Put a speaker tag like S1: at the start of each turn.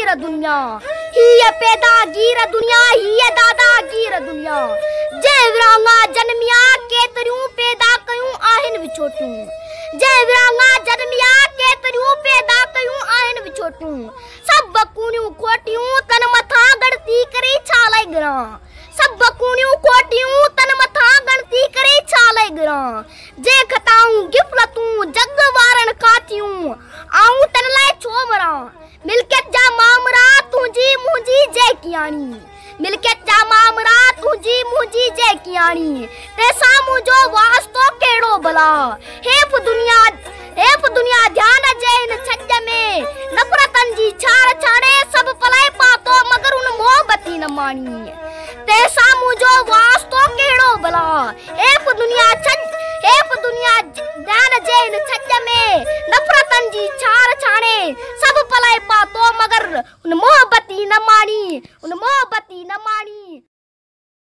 S1: گير دنيا، هيء پيدا گير دنيا، هيء دادا گير دنيا. جنهن ورهاڱا جنميا، ڪيتريون پيدا ڪيون آهن وڇوٽيون. جنهن ورهاڱا جنميا، ڪيتريون پيدا ڪيون آهن وڇوٽيون. سڀ ڪوڻيون کوٽيون، تن مٿان ڳڻتي ڪري ڇا لئي ڳران. سڀ ڪوڻيون کوٽيون، تن مٿان ڳڻتي ڪري ڇا لئي ڳران. جي خطائون غفلتون جڳ وارن کان ٿيون، آئون تن لاء ڇو مران. ملڪيت جا مامرا تنهنجي منهنجي جيڪياڻي، ملڪيت جا مامرا تنهنجي منهنجي جيڪياڻي، تنهن سان منهنجو واسطو ڪهڙو ڀلا. حيف دنيا، حيف دنيا ڌيان جي هن ڇڄ ۾، نفرتن جي ڇار ڇاڻي. سڀ پلئه پاتو مگر ان محبتي نه ماڻي، تنهن سان منهنجو واسطو ڪهڙو ڀلا. حيف دنيا ڇڄ، حيف دنيا ڌيان جي هن ڇڄ ۾، نفرتن جي ڇار ڇاڻي. سڀ پلئه پاتو مگر ان محبتي نه ماڻي، ان محبتي نه ماڻي.